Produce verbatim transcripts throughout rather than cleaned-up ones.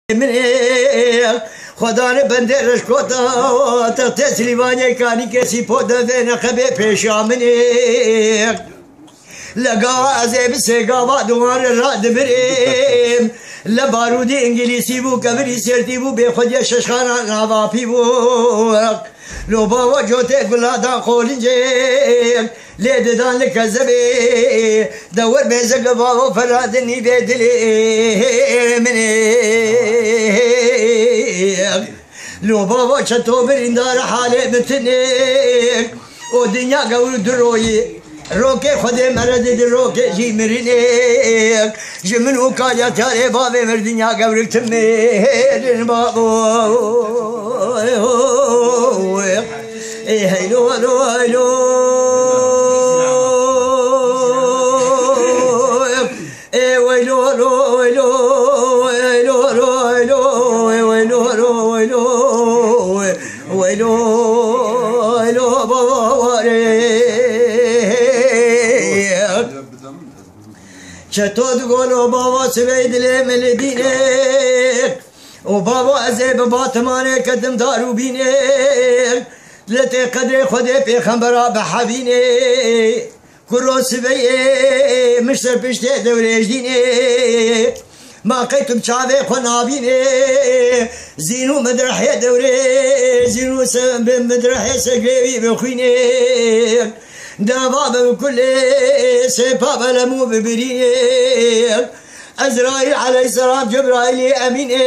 Min ê Xwedane bendê reşkota, textê Silîvanê kanî kesî po devê neqebê pêşa min ê. Le gava ez ê bi sê gava duwan re radibirêm. Le barûdî îngilîsî bû, kevirî sêrtî bû, bê xwediya şeşxana nava pî bû. Lo bava cotê gula da qolincê, lê didan li kezebê. De wer mêze gava ferandinî vê dilê min ê. Lo bava çeto birîndar halê min tinê. O dinya gewr du royî. Rokê Xwedê mere didi, rokê jî mirinê. Ji min û kaliya tarê bavê mir dinya gewrik timê. Din babo. Ê heylo, heylo, heylo. Ê weylo, lo, weylo, weylo, lo, weylo, ê weylo, lo, weylo, weylo, weylo, baba warê. Çeto digolo baba sibey dilê min li dînê. Û baba ez ê bi batimanê ketim dar û bînê. Li tê qedrê Xwedê pêxembera bihevînê. Kuro sibeyê min ser piştê dewrêjdînê. Ma qey tu bi çavê xwe nabînê. Zîn û midrehê dewrê, zîn û se-, bi midrehê segrê wî bixwînê. Deva bi kulê sêpa belemû bibirînê. Ezraîl aleyhisselam, Cebraîlê Emînê,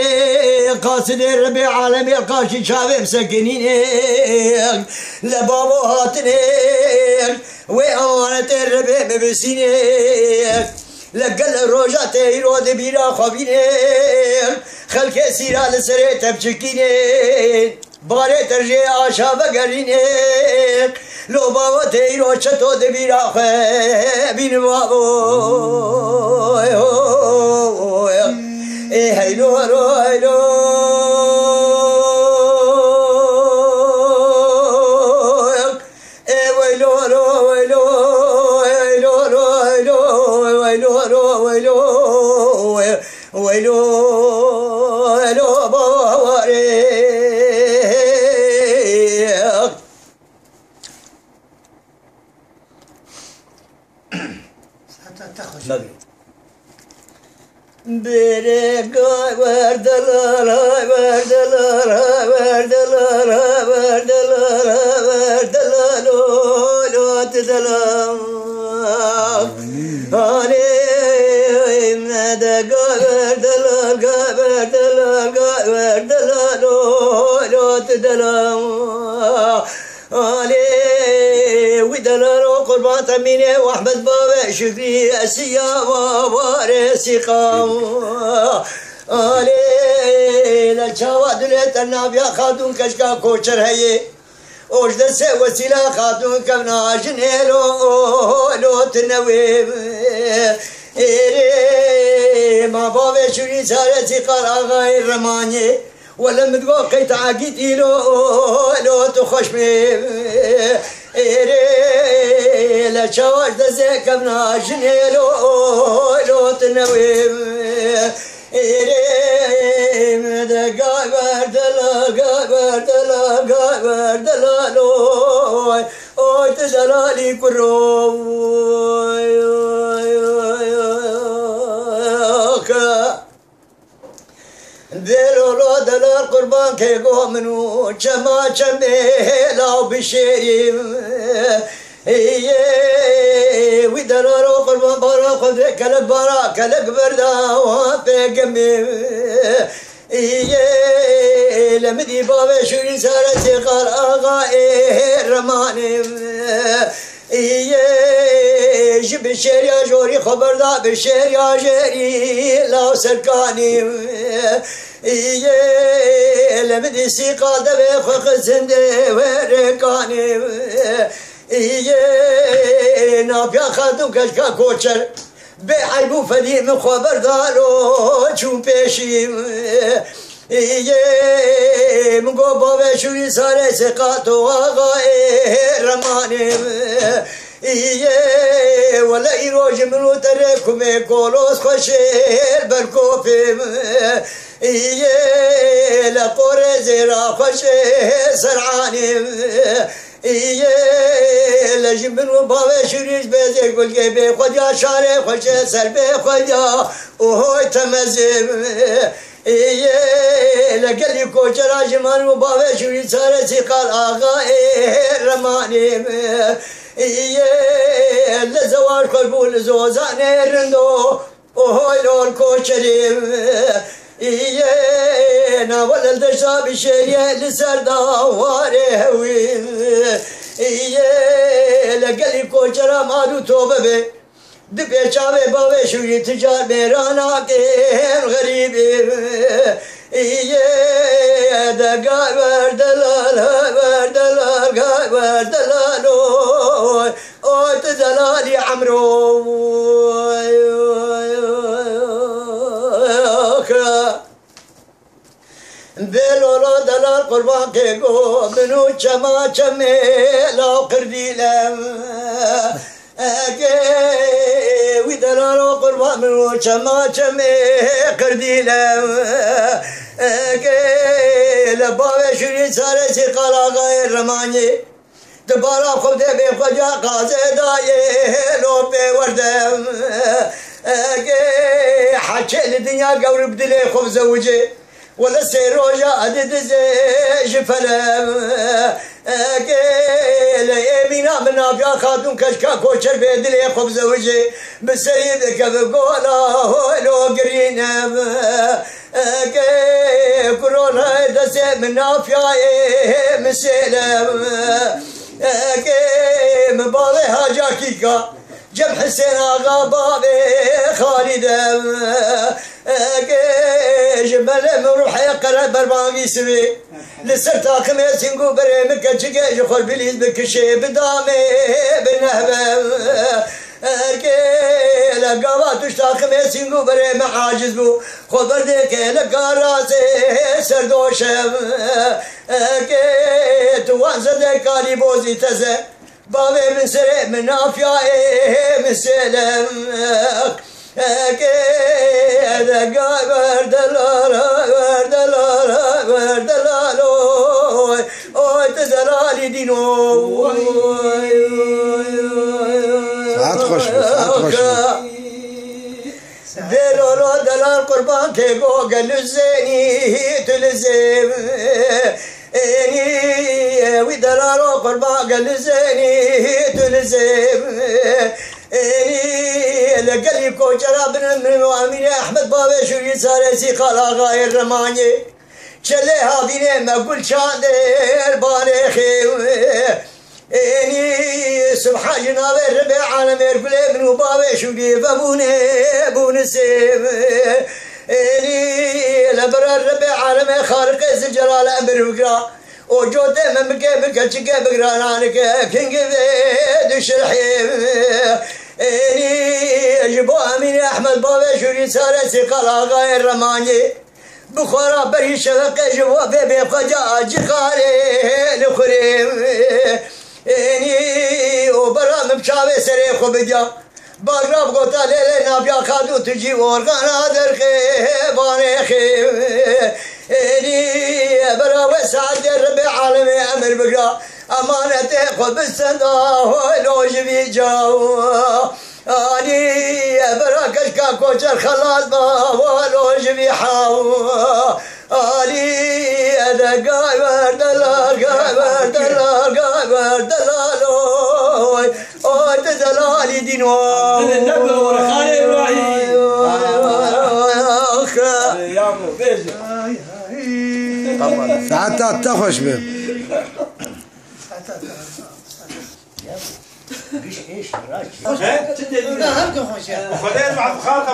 qasidê Rebê alemê qaşî çavê bisekinînê. Le bavo hatinê, wê emanetê Rebê bibisînê. Le gel roja te îro di bîra xwe bînê. Xelkê sîra li serê te biçikînê. Barê te jê aşa vegerînê. Lo bavo te îro çeto di bîra xwe bîn bavo. Ê heylo, heylo, heylo. Ê weylo, lo, weylo, ê weylo, lo, weylo, ê weylo, lo, weylo, ê weylo, lo, bawarê. Saeta te xweş. Bêrê gay werdelar, hay werdelar, hay werdelar, hay werdelar, hay werdelar, lo, lo, ti delam. Hanê me de gay werdelar, gay werdelar, gay werdelar, lo, lo, ti delam. Alê wî delalo Qurban Temînê û Ehmed Bavê Şikrî Esiya wa warê sîqa. Alê le çawa dilê te naviya xatûn keşka koçer heye. Oj destê Wesîla xatûn kevna jinê lo, lo tinewê. Êrê ma bavê Şikrî çare sîqar axayê Remanê. Wele min digot qey te egît îlo, lo tu xweş bê. Êrê le çawaş dezê kevna jinê lo, lo tu newê. Êrê min de gay berdela, gay berdela, gay berdela lo. Oy tu delalî kuro. Oy, oy, oy, oy, oy. Bêlolo delal qurban kê go min û çema çemê law bişêrî. Yê wî delalo qurban bara xwe vê kelek bara kelek berda wan pê gemê. Yê le min dî bavê şûrî sare sêqar axa ê remanê. Yê ji bi şêriya jorî xwe berda bi şêriya jêrî law serkanî. Yê le min dî sîqa devê xwe xizindê wê rêkanî. Yê napiya xatûn keşka koçer. Bê eyb û fedî min xwe berda lo çûn pêşî. Yê min got bavê şûrî sarê sêqa to axa ê remanê. Îyê, wele îro ji min û te re kumê kolos xweşêr ber kopê min. Îyê, le qorê zêra xweşê ser anê min. Îyê, le ji min û bavê şûrî ji bezê gulgê bê xwediya şarê xweşê ser bê xwediya û hoy temezê min. Îyê, le gelî koçera ji man û bavê şûrî çare sîqal axayê remanê min. Îyê, le zewac xwe bû li zozanê rindo û hoy lol koçerê min. Îyê, na wele li deşta bişêriye li ser dawarê hewî. Îyê, le gelî koçera mad û tobe be. Di pêçavê bavê şûrî tu car mêrana kêm xerîbî. Îyê de gay wer delal, gay wer delal, gay wer delal, oy, oy tu delalî emro. Bê lolo delal qurban kê go min û çema çemê law qirdîlem. Eke wî delalo qurban min û çema çemê qirdîlem. Eke le bavê şûrî çaresî qalaxayê remanyê. Di bala xwe de bê xweca qazê dayê lo pê werdem. Eke heçê li dinya gewr bi dilê xwe bizewicê. Wele sê roja edi dizê ji felem. Eke le êmîna min nafiya xatûn keşka koçer bê dilê xwe bizewicê. Bi serî dikeve gola holo girînem. Eke kurona destê min nafiyayê min sêlem. Eke min bavê Haca Kîka, Cem Hisên Axa bavê Xalîdem. Eke ji belê min ruhê qere berbangî sivê. Li ser taqimê sîng û berê min keçikê ji xwe bilîz bikişê bidamê binehbem. Erkê le gava tuş taqimê sîng û berê min aciz bû. Xwe berdê ke li karasê serdoşem. Erkê tu wan zedê kalî bozî teze. Bavê min serê min nafiyayê min sêlem. Eke de gay ver delal, ver delal, ver delal, oy, oy, tu delalî dîn, oy. Saet xweş be, saet xweş be. Vê lolo delal qurban kê go gel li zênî, tu li zêv. Ênî, wî delalo qurban gel li zênî, tu li zêv. Ênî, li gelî koçera bin min û Emînê Ehmed bavê şûrî çaresî qal axayê Remanyê. Çelê havînê me gul çandêr banê xêw. Ênî, subha ji navê ribê alemêr gulê min û bavê şûrî vebûnê bûn sêv. Ênî, li bira ribê alemê xaliqê Zilcelal emir bigira. O cotê min bike, min keçike bigira nanike, kingî vê dişilhê. Ênî, ji bo Emînê Ehmed bavê şûrî çaresî qal axayê Remanyê. Bi xwe re berî şeveqê ji bo vê bêxweca acî xalê li xurê. Ênî û bera min bi çavê serê xwe bidiya. Bal rabgota lêlê nabiya xatûn tu jî organa derxê banê xê. Ênî bera wê saetê ribê alemê emir bigira. Emanetê xwe bi senda hoy lo ji vî caw. Alî, bera keşka koçer xelas ba, walo ji vî haw. Alî, de gay ver delal, gay ver delal, gay ver delal, oy. Oy, te delalî dîn, oy. Dilê ne bi Orxanê Îbrahîm. Oy, oy, oy. Yamo, bêje. Saeta te xweş be. Giş êş, raş. He? Çi tê? Her gün xweş e. Xwedê ez bi xalqa